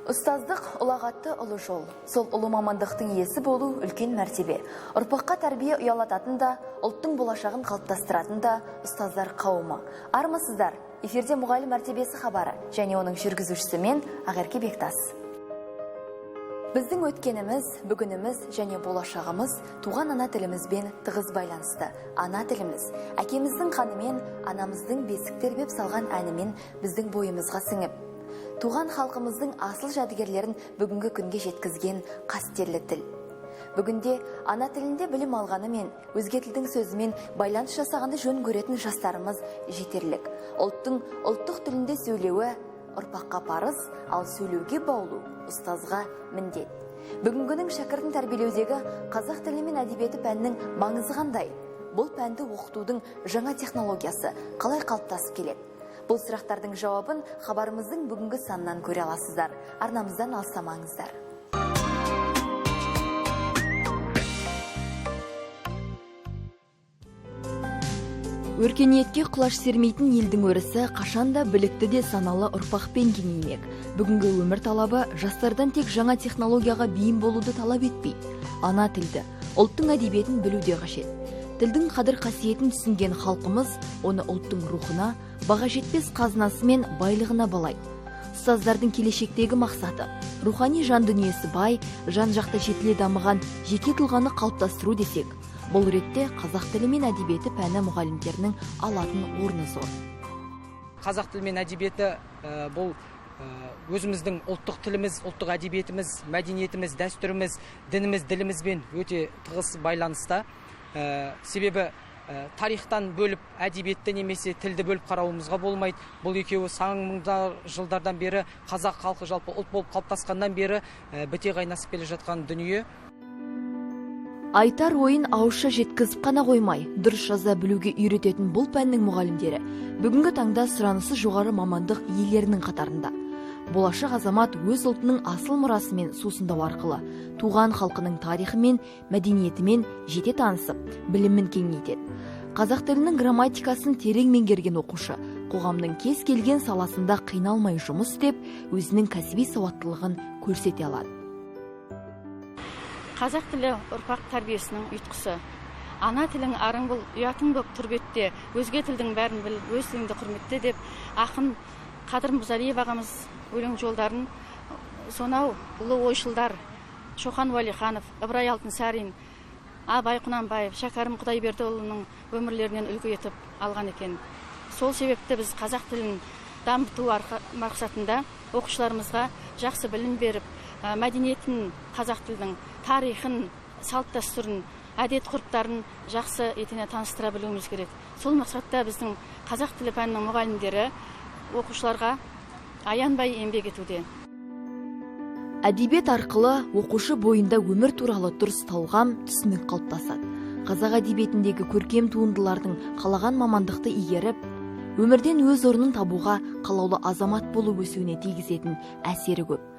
Ұстаздық ұлағатты ұлы жол. Сол ұлы мамандықтың иесі болу үлкен мәртебе. Ұрпаққа тәрбие ұялататын да, ұлттың болашағын қалыптастыратын да ұстаздар қауымы. Армысыздар, эфирде мұғалім мәртебесі хабары және оның жүргізушісі мен Ақерке Бектас. Біздің өткеніміз, бүгініміз және болашағымыз туған ана тілімізбен тығыз байланысты. Ана тіліміз әкеміздің қанымен, анамыздың бесік тербеп салған әнімен біздің бойымызға сіңіп, туған халқымыздың асыл жәдігерлерін бүгінгі күнге жеткізген қастерлі тіл. Бүгінде ана тілінде білім алғанымен, өзге тілдің сөзімен байланыс жасағанды жөн көретін жастарымыз жетерлік. Ұлттың ұлттық тілінде сөйлеуі ұрпаққа парыз, ал сөйлеуге баулу ұстазға міндет. Бүгінгінің шәкіртін тәрбиелеудегі қазақ тілі мен әдебиеті пәнінің маңызы қандай? Бұл пәнді оқытудың жаңа технологиясы қалай қалыптасып келеді? Бұл сұрақтардың жауабын хабарымыздың бүгінгі санынан көре аласыздар. Арнамыздан алыстамаңыздар. Өркениетке құлаш сермейтін елдің өрісі қашанда білікті де саналы ұрпақпен кеңеймек. Бүгінгі өмір талабы жастардан тек жаңа технологияға бейім болуды талап етпей, ана тілді, ұлттың әдебиетін білу де қажет. Тілдің қадір қасиетін түсінген халқымыз оны ұлттың рухына, баға жетпес қазынасы мен байлығына балайды. Ұстаздардың келешектегі мақсаты рухани жан дүниесі бай, жан-жақты жетіле дамыған жеке тұлғаны қалыптастыру десек, бұл ретте қазақ тілі мен әдебиеті пәні мұғалімдерінің алатын орны зор. Қазақ тілі мен әдебиеті бұл өзіміздің ұлттық тіліміз, ұлттық әдебиетіміз, мәдениетіміз, дәстүріміз, дініміз, ділімізбен өте тығыз байланыста. Себебі тарихтан бөліп әдебиетті немесе тілді бөліп қарауымызға болмайды. Бұл екеуі сан мыңдар жылдардан бері қазақ халқы жалпы ұлт болып қалыптасқаннан бері біте қайнасып келе жатқан дүние. Айтар ойын ауызша жеткізіп қана қоймай, дұрыс жаза білуге үйрететін бұл пәннің мұғалімдері бүгінгі таңда сұранысы жоғары мамандық иелерінің қатарында. Болашақ азамат өз ұлтының асыл мұрасымен сусындау арқылы туған халқының тарихымен, мәдениетімен жете танысып, білімін кеңейтеді. Қазақ тілінің грамматикасын терең меңгерген оқушы қоғамның кез келген саласында қиналмай жұмыс істеп, өзінің кәсіби сауаттылығын көрсете алады. Қазақ тілі ұрпақ тәрбиесінің ұйтқысы. Ана тілің арың бол, ұятың боп тұр бетте, өзге тілдің бәрін біл, өз тіліңді құрметте деп ақын Қадыр Мырзалиев ағамыз өлең жолдарын сонау ұлы ойшылдар Шоқан Уәлиханов, Ыбырай Алтынсарин, Абай Құнанбаев, Шәкәрім Құдайбердіұлының өмірлерінен үлгі етіп алған екен. Сол себепті біз қазақ тілін дамыту мақсатында оқушыларымызға жақсы білім беріп, мәдениетін, қазақ тілінің тарихын, салт дәстүрін, әдет ғұрыптарын жақсы етене таныстыра білуіміз керек. Сол мақсатта біздің қазақ тілі пәнінің мұғалімдері оқушыларға аянбай еңбек етуде. Әдебиет арқылы оқушы бойында өмір туралы дұрыс талғам, түсінік қалыптасады. Қазақ әдебиетіндегі көркем туындылардың қалаған мамандықты игеріп, өмірден өз орнын табуға қалаулы азамат болып өсуіне тигізетін әсері көп.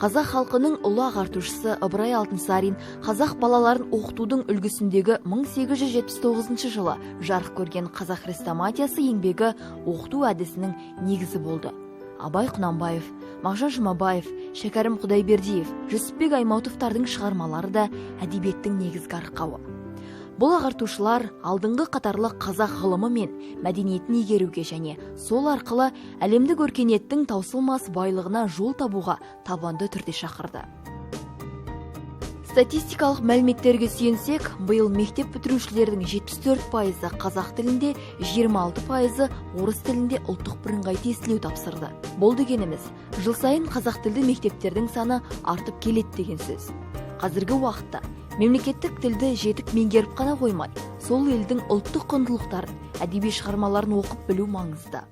Қазақ халқының ұлы ағартушысы Ыбырай Алтынсарин қазақ балаларын оқытудың үлгісіндегі 1879 жылы жарық көрген Қазақ хрестоматиясы еңбегі оқыту әдісінің негізі болды. Абай Құнанбаев, Мағжан Жұмабаев, Шәкәрім Құдайбердиев, Жүсіпбек Аймауытовтардың шығармалары да әдебиеттің негізгі арқауы. Бұл ағартушылар алдыңғы қатарлы қазақ ғылымы мен мәдениетін игеруге және сол арқылы әлемдік өркениеттің таусылмас байлығына жол табуға табанды түрде шақырды. Статистикалық мәліметтерге сүйенсек, биыл мектеп бітірушілердің 74% қазақ тілінде, 26% орыс тілінде ұлттық бірыңғай тестілеу тапсырды. Бұл дегеніміз, жыл сайын қазақ тілді мектептердің саны артып келеді деген сөз. Қазіргі уақытта мемлекеттік тілді жетік меңгеріп қана қоймай, сол елдің ұлттық құндылықтарын, әдеби шығармаларын оқып білу маңызды.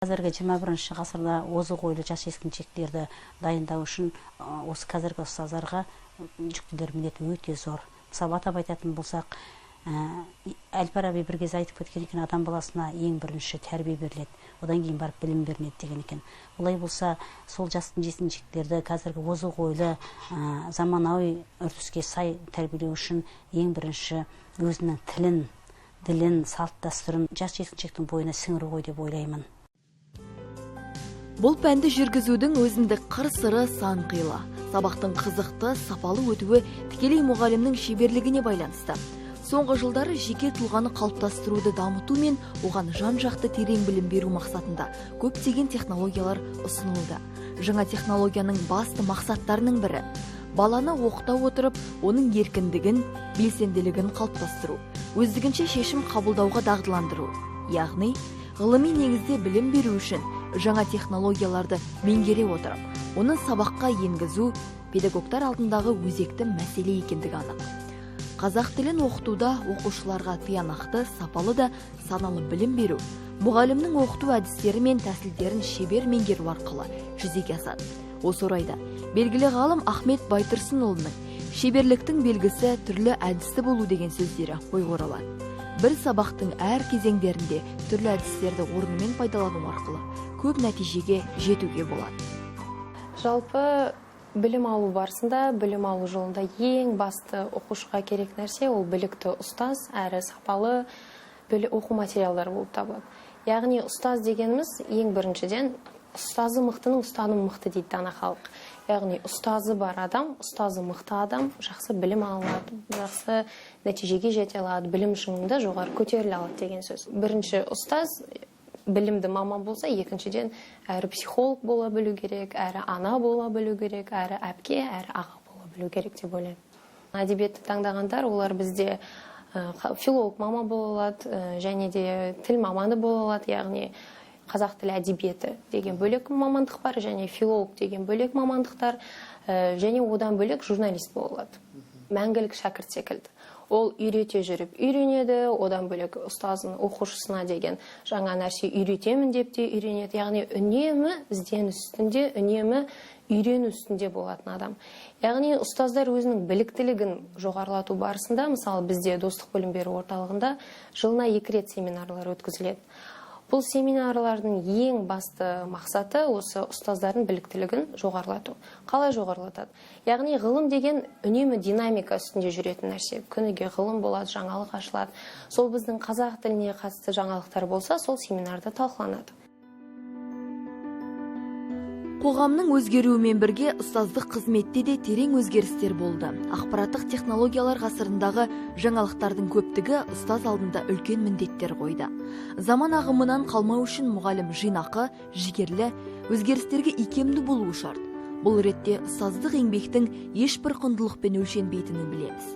Қазіргі 21 ғасырда озық ойлы жас жеткіншектерді дайындау үшін осы қазіргі ұстаздарға жүктелер міндет өте зор. Мысалы, атап айтатын болсақ, Әл-Фараби бір кез айтып кеткен екен, адам баласына ең бірінші тәрбие беріледі, одан кейін барып білім беріледі деген екен. Олай болса, сол жас жеткіншектерді қазіргі озық ойлы заманауи үрдіске сай тәрбиелеу үшін ең бірінші өзінің тілін Ділін, салт дәстүрін жас жеткіншектің бойына сіңіру ғой деп ойлаймын. Бұл пәнді жүргізудің өзіндік қыр-сыры сан қилы. Сабақтың қызықты, сапалы өтуі тікелей мұғалімнің шеберлігіне байланысты. Соңғы жылдары жеке тұлғаны қалыптастыруды дамыту мен оған жан-жақты терең білім беру мақсатында көптеген технологиялар ұсынылды. Жаңа технологияның басты мақсаттарының бірі баланы оқыта отырып, оның еркіндігін, белсенділігін қалыптастыру, өздігінше шешім қабылдауға дағдыландыру. Яғни, ғылыми негізде білім беру үшін жаңа технологияларды меңгере отырып, оны сабаққа енгізу педагогтар алдындағы өзекті мәселе екендігі анық. Қазақ тілін оқытуда оқушыларға тиянақты, сапалы да саналы білім беру, мұғалімнің оқыту әдістері мен тәсілдерін шебер меңгеру арқылы жүзеге асады. Осы орайда белгілі ғалым Ахмет Байтұрсынұлының шеберліктің белгісі түрлі әдісті болу деген сөздері ойға оралады. Бір сабақтың әр кезеңдерінде түрлі әдістерді орнымен пайдалану арқылы көп нәтижеге жетуге болады. Жалпы білім алу барысында, білім алу жолында ең басты оқушыға керек нәрсе ол білікті ұстаз, әрі сапалы оқу материалдары болып табылады. Яғни ұстаз дегеніміз ең біріншіден ұстазы мықтының ұстанымы мықты дейді дана халық. Яғни ұстазы бар адам, ұстазы мықты адам жақсы білім алады, жақсы нәтижеге жете алады, білім шыңында жоғары көтеріле алады деген сөз. Бірінші ұстаз білімді маман болса, екіншіден әрі психолог бола білу керек, әрі ана бола білу керек, әрі әпке, әрі аға бола білу керек деп ойлаймын. Әдебиетті таңдағандар, олар бізде филолог маман бола алады, және де тіл маманы бола алады, яғни қазақ тілі әдебиеті деген бөлек мамандық бар, және филолог деген бөлек мамандықтар, және одан бөлек журналист бола алады. Мәңгілік шәкірт секілді. Ол үйрете жүріп үйренеді, одан бөлек ұстазын оқушысына деген жаңа нәрсе үйретемін деп те үйренеді. Яғни үнемі ізденіс үстінде, үнемі үйрену үстінде болатын адам. Яғни ұстаздар өзінің біліктілігін жоғарылату барысында, мысалы бізде Достық білім беру орталығында жылына 2 рет семинарлар өткізіледі. Бұл семинарлардың ең басты мақсаты осы ұстаздардың біліктілігін жоғарылату. Қалай жоғарылатады? Яғни ғылым деген үнемі динамика үстінде жүретін нәрсе. Күніге ғылым болады, жаңалық ашылады. Сол біздің қазақ тіліне қатысты жаңалықтар болса, сол семинарда талқыланады. Қоғамның өзгеруімен бірге ұстаздық қызметте де терең өзгерістер болды. Ақпараттық технологиялар ғасырындағы жаңалықтардың көптігі ұстаз алдында үлкен міндеттер қойды. Заман ағымынан қалмау үшін мұғалім жинақы, жігерлі, өзгерістерге икемді болуы шарт. Бұл ретте ұстаздық еңбектің ешбір құндылықпен өлшенбейтінін білеміз.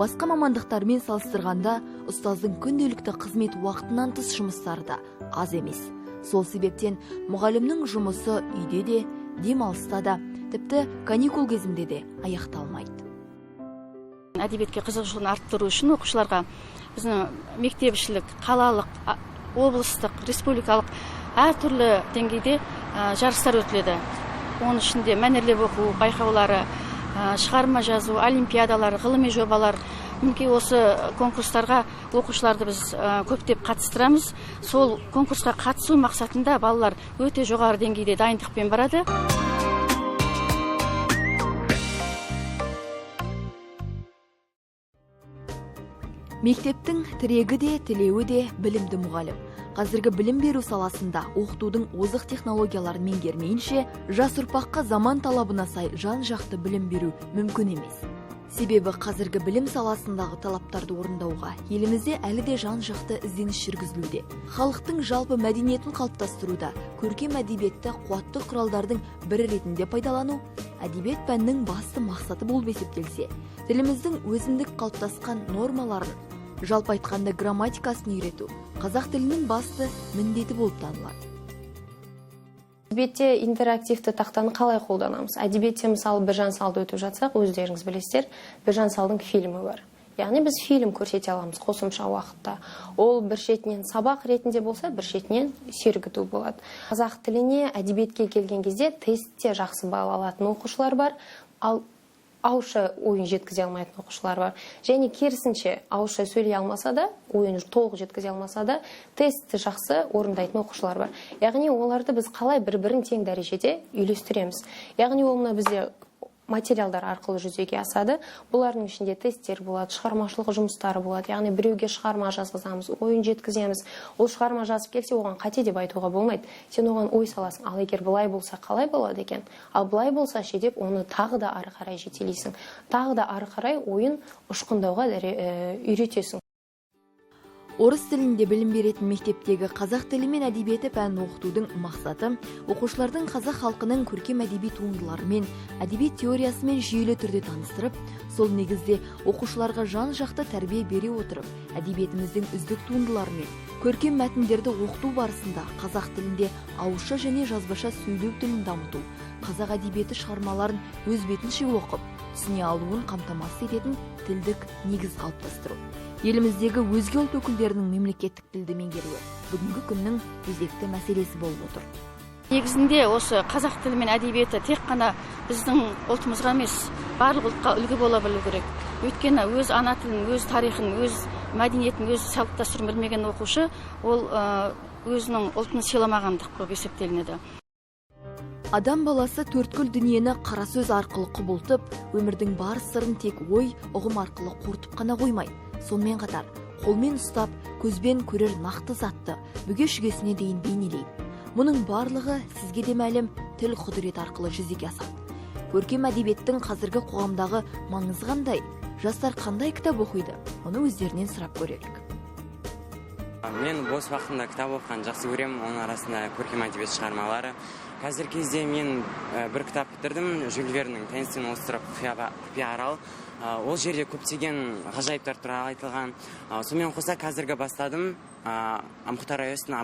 Басқа мамандықтармен салыстырғанда ұстаздың күнделікті қызмет уақытынан тыс жұмыстары да аз емес. Сол себептен мұғалімнің жұмысы үйде де, демалыста да, тіпті каникул кезінде де аяқталмайды. Әдебиетке қызығушылығын арттыру үшін оқушыларға біздің мектепішілік, қалалық, облыстық, республикалық әртүрлі деңгейде жарыстар өтіледі. Оның ішінде мәнерлеп оқу байқаулары, шығарма жазу, олимпиадалар, ғылыми жобалар. Мінекей осы конкурстарға оқушыларды біз көптеп қатыстырамыз. Сол конкурсқа қатысу мақсатында балалар өте жоғары деңгейде дайындықпен барады. Мектептің тірегі де, тілеуі де білімді мұғалім. Қазіргі білім беру саласында оқытудың озық технологияларын меңгермейінше, жас ұрпаққа заман талабына сай жан-жақты білім беру мүмкін емес. Себебі қазіргі білім саласындағы талаптарды орындауға елімізде әлі де жан-жақты ізденіс жүргізілуде. Халықтың жалпы мәдениетін қалыптастыруда көркем әдебиетті қуатты құралдардың бірі ретінде пайдалану әдебиет пәнінің басты мақсаты болып есептелсе, тіліміздің өзіндік қалыптасқан нормаларын, жалпы айтқанда грамматикасын үйрету қазақ тілінің басты міндеті болып танылады. Әдебиетте интерактивті тақтаны қалай қолданамыз? Әдебиетте мысалы Біржан Салды өтіп жатсақ, өздеріңіз білесіздер, Біржан Салдың фильмі бар. Яғни біз фильм көрсете аламыз қосымша уақытта. Ол бір шетінен сабақ ретінде болса, бір шетінен сергіту болады. Қазақ тіліне, әдебиетке келген кезде тестте жақсы балл алатын оқушылар бар, ал ауызша ойын жеткізе алмайтын оқушылар бар. Және керісінше ауызша сөйлей алмаса да, ойын толық жеткізе алмаса да, тестті жақсы орындайтын оқушылар бар. Яғни оларды біз қалай бір-бірін тең дәрежеде үйлестіреміз. Яғни ол мына бізде материалдар арқылы жүзеге асады. Бұлардың ішінде тесттер болады, шығармашылық жұмыстары болады. Яғни біреуге шығарма жазғызамыз, ойын жеткіземіз. Ол шығарма жазып келсе, оған қате деп айтуға болмайды. Сен оған ой саласың. Ал егер былай болса, қалай болады екен? Ал былай болса ше деп оны тағы да ары қарай жетелейсің. Тағы да ары қарай ойын ұшқындауға үйретесің. Орыс тілінде білім беретін мектептегі қазақ тілі мен әдебиеті пәнін оқытудың мақсаты оқушылардың қазақ халқының көркем әдеби туындыларымен, әдебиет теориясымен жүйелі түрде таныстырып, сол негізде оқушыларға жан-жақты тәрбие бере отырып, әдебиетіміздің үздік туындыларымен көркем мәтіндерді оқыту барысында қазақ тілінде ауызша және жазбаша сөйлеу тілін дамыту, қазақ әдебиеті шығармаларын өз бетінше оқып, түсіне алуын қамтамасыз ететін тілдік негіз қалыптастыру. Еліміздегі өзге ұлт өкілдерінің мемлекеттік тілді меңгеруі бүгінгі күннің өзекті мәселесі болып отыр. Негізінде осы қазақ тілі мен әдебиеті тек қана біздің ұлтымызға емес, барлық ұлтқа үлгі бола білу керек. Өйткені өз ана тілін, өз тарихын, өз мәдениетін, өз салт дәстүрін білмеген оқушы ол өзінің ұлтын сыйламағандық болып есептелінеді. Адам баласы төрткүл дүниені қара сөз арқылы құбылтып, өмірдің бар сырын тек ой, ұғым арқылы қорытып қана қоймай, сонымен қатар қолмен ұстап, көзбен көрер нақты затты бүге-шүгесіне дейін бейнелейді. Мұның барлығы сізге де мәлім тіл құдіреті арқылы жүзеге асады. Көркем әдебиеттің қазіргі қоғамдағы маңызы қандай? Жастар қандай кітап оқиды? Оны өздерінен сұрап көрелік. Мен бос уақытымда кітап оқығанды жақсы көремін, оның арасында көркем әдебиет шығармалары. Қазіргі кезде мен бір кітап бітірдім, Жюль Верннің «Таинственный остров Құпия арал». Ол жерде көптеген ғажайыптар туралы айтылған. Сонымен қоса қазіргі бастадым, Мұхтар Әуезовтің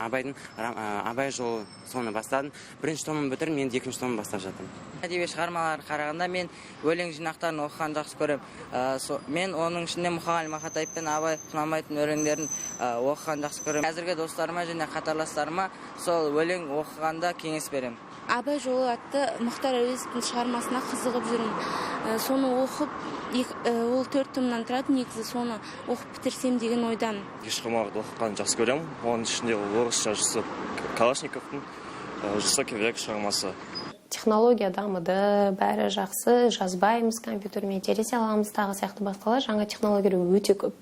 Абайдың Абай жолы, соны бастадым. Бірінші томын бітірдім, енді екінші томын бастап жатырмын. Әдеби шығармаларға қарағанда мен өлең жинақтарын оқығанды жақсы көремін. Мен оның ішінде Мұқағали Мақатаев пен Абай Құнанбаевтың өлеңдерін оқығанды жақсы көремін. Қазіргі достарыма және қатарластарыма сол өлең оқығанда кеңес беремін. Абай жолы атты Мұхтар Әуезовтің шығармасына қызығып жүрмін. Соны оқып, ол 4 томнан тұрады, негізі соны оқып бітірсем деген ойдамын. Шығармаларды оқығанды жақсы көремін. Оның ішінде орыс жазушысы Калашниковтың «Жестокий век» шығармасы. Технология дамыды, бәрі жақсы, жазбаймыз, компьютермен терезе аламыз, тағы сияқты басқалар, жаңа технологиялар өте көп.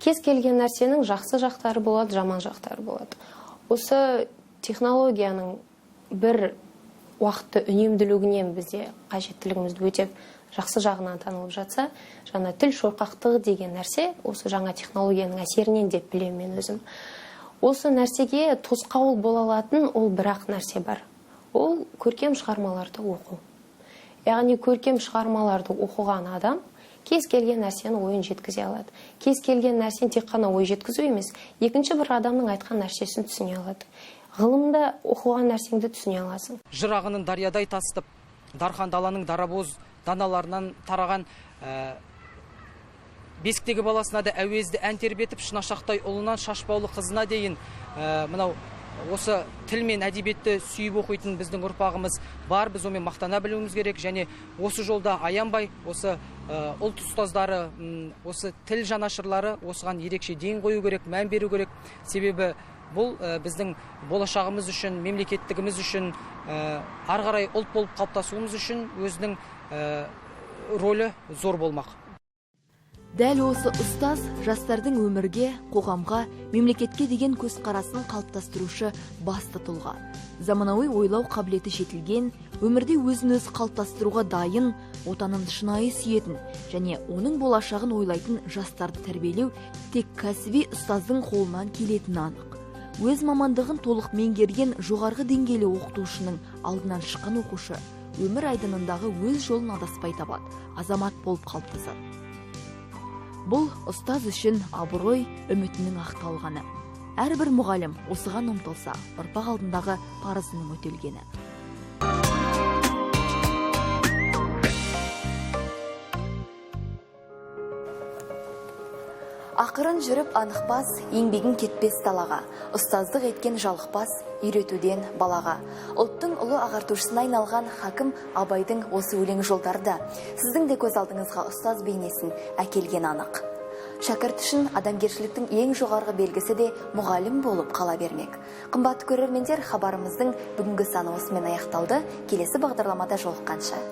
Кез келген нәрсенің жақсы жақтары болады, жаман жақтары болады. Осы технологияның бір уақытты үнемділігінен бізде қажеттілігімізді өтеп, жақсы жағынан танылып жатса, жаңа тіл шорқақтығы деген нәрсе осы жаңа технологияның әсерінен деп білемін мен өзім. Осы нәрсеге тосқауыл бола алатын ол бір-ақ нәрсе бар. Ол көркем шығармаларды оқу. Яғни көркем шығармаларды оқыған адам кез келген нәрсені ойын жеткізе алады. Кез келген нәрсені тек қана ой жеткізу емес, екінші бір адамның айтқан нәрсесін түсіне алады. Ғылымда оқыған нәрсеңді түсіне аласың. Жыр ағынын дариядай тасытып, дархан даланың дарабоз даналарынан тараған бесіктегі баласына да әуезді ән тербетіп, шынашақтай ұлынан шашбаулы қызына дейін мынау осы тіл мен әдебиетті сүйіп оқитын біздің ұрпағымыз бар, біз онымен мақтана білуіміз керек. Және осы жолда аянбай, осы ұлт ұстаздары, осы тіл жанашырлары осыған ерекше ден қою керек, мән беру керек. Себебі бұл біздің болашағымыз үшін, мемлекеттігіміз үшін, ары қарай ұлт болып қалыптасуымыз үшін өзінің рөлі зор болмақ. Дәл осы ұстаз жастардың өмірге, қоғамға, мемлекетке деген көзқарасын қалыптастырушы басты тұлға. Заманауи ойлау қабілеті жетілген, өмірде өзін өзі қалыптастыруға дайын, отанын шынайы сүйетін және оның болашағын ойлайтын жастарды тәрбиелеу тек кәсіби ұстаздың қолынан келетіні анық. Өз мамандығын толық меңгерген жоғарғы деңгейлі оқытушының алдынан шыққан оқушы өмір айдынындағы өз жолын адаспай табады, азамат болып қалыптасады. Бұл ұстаз үшін абырой, үмітінің ақталғаны. Әрбір мұғалім осыған ұмтылса, ұрпақ алдындағы парызының өтелгені. Ақырын жүріп анықпас, еңбегін кетпес далаға, ұстаздық еткен жалықпас, үйретуден балаға. Ұлттың ұлы ағартушысына айналған хакім Абайдың осы өлең жолдары да сіздің де көз алдыңызға ұстаз бейнесін әкелген анық. Шәкірт үшін адамгершіліктің ең жоғарғы белгісі де мұғалім болып қала бермек. Қымбатты көрермендер, хабарымыздың бүгінгі саны осымен аяқталды. Келесі бағдарламада жолыққанша.